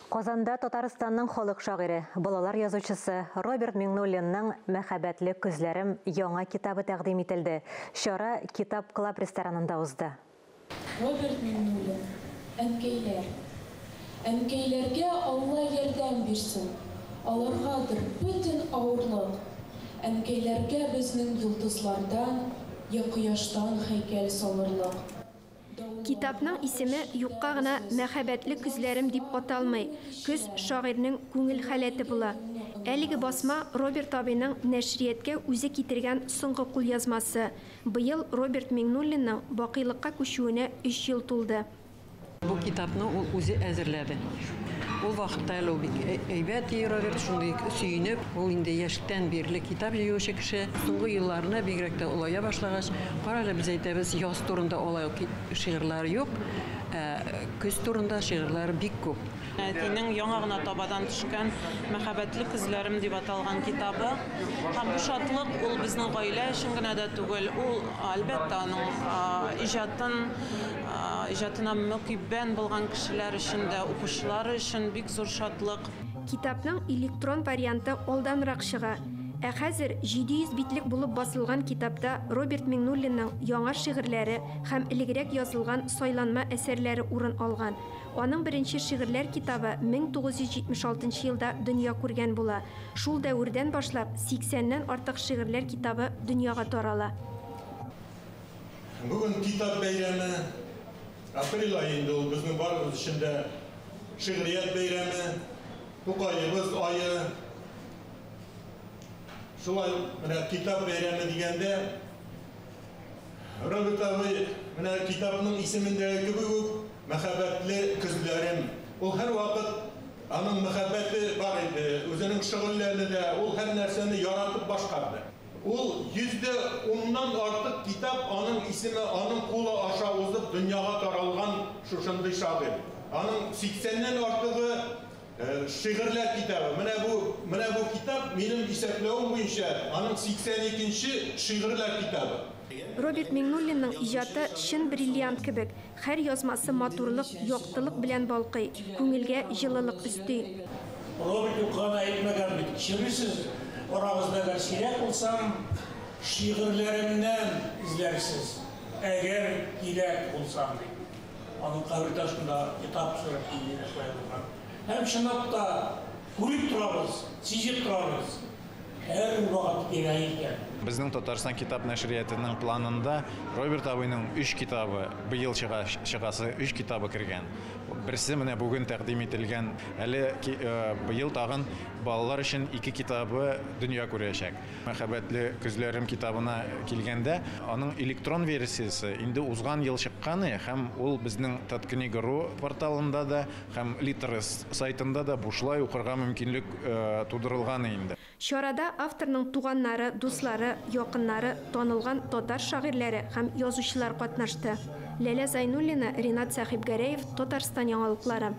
Казанда Татарстанның халык шагыйре, балалар язучысы Роберт Миңнуллинның Мәхәббәтле көзләрем яңа китабы тәкъдим ителде. Чара Китап Клаб ресторанында узды. Роберт Миңнуллин. Әнкәйләр. Әнкәйләргә Алла ярдәм бирсен, Аларгадыр бөтен авырлык. Әнкәйләргә безнең йолдызлардан Я кояштан һәйкәл салырлык. Китапның исеме юкка гына Мәхәббәтле көзләрем дип аталмый. Көз шагыйрьнең күңел халәте була. Әлеге басма Роберт абыйның нәшрияткә үзе китергән соңгы кулъязмасы. Быел Роберт Миңнуллинның бакыйлыкка күчүенә өч ел тулды. Бу китапны ул үзе әзерләде. Ул вакытта әле ул бик әйбәт ди Роберт, шундый сөенеп, ул инде яшьтән бирле китап җыючы кеше. Соңгы елларына бигрәк тә олая башлагач, кара әле, без әйтәбез, яз турында алай ук шигырьләре юк, ә көз турында шигырьләре бик күп. Әтинең яңа гына табадан төшкән Мәхәббәтле көзләрем дип аталган китабы. Һәм бу шатлык ул безнең гаилә өчен генә дә түгел, ул, әлбәттә, аның иҗатын Иҗатына мөкиббән булган кешеләр өчен дә, укучылары өчен бик зур шатлык. Китапның электрон варианты алданрак чыга. Ә хәзер 700 битлек булып басылган китапта Роберт Миңнуллинның яңа шигырьләре һәм элегрәк язылган сайланма әсәрләре урын алган. Аның беренче шигырьләр китабы 1976 елда дөнья күргән була. Шул дәвердән башлап сиксәннән артык шигырьләр китабы дөньяга тарала. Бүген китап бәйрәме. Апрель ае инде ул безнең барыбыз өчен дә шигърият бәйрәме, Тукаебыз ае. Шулай ук менә китап бәйрәме дигәндә, Роберт абый менә китапның исемендәге кебек үк мәхәббәтле көзләрем. Ул һәрвакыт аның мәхәббәте бар иде, үзенең шөгыльләрне дә, ул һәр нәрсәне яратып башкарды. Ул 110 нан артык китап аның исеме, аның кулы аша узып дөньяга таралган шушындый шагыйрь. Аның 80ннән артыгы шигырьләр китабы. Менә бу, менә бу китап, минем исәпләвем буенча, аның 82 нче шигырьләр китабы. Роберт Миңнуллинның иҗаты чын бриллиант кебек, һәр язмасы матурлык, яктылык белән балкый, күңелгә җылылык өсти. Роберт юкка гына әйтмәгән бит, Кичерерсез, арагызда әгәр сирәк булсам, шигырьләремнән эзләрсез, әгәр кирәк булсам, дип. Аның кабер ташында китап сурәте әнә шулай язылган. Һәм чынлап та күреп торабыз, сизеп торабыз, һәрвакыт кирәк икән. Безнең Татарстан китап нәшриятының планында Роберт абыйның өч китабы, быел чыга, чыгасы өч китабы кергән. Берсе менә бүген тәкъдим ителгән. Әле быел тагын балалар өчен ике китабы дөнья күрәчәк. Мәхәббәтле көзләрем китабына килгәндә, аның электрон версиясе инде узган ел чыккан һәм ул безнең Таткнига.ру порталында да һәм Литрес сайтында да бушлай укырга мөмкинлек тудырылган инде. Чарада авторның туганнары, дуслары, якыннары, танылган татар шагыйрьләре һәм язучылар катнашты. Ләлә Зайнуллина, Ринат Сәхибгәрәев, Татарстан яңалыклары.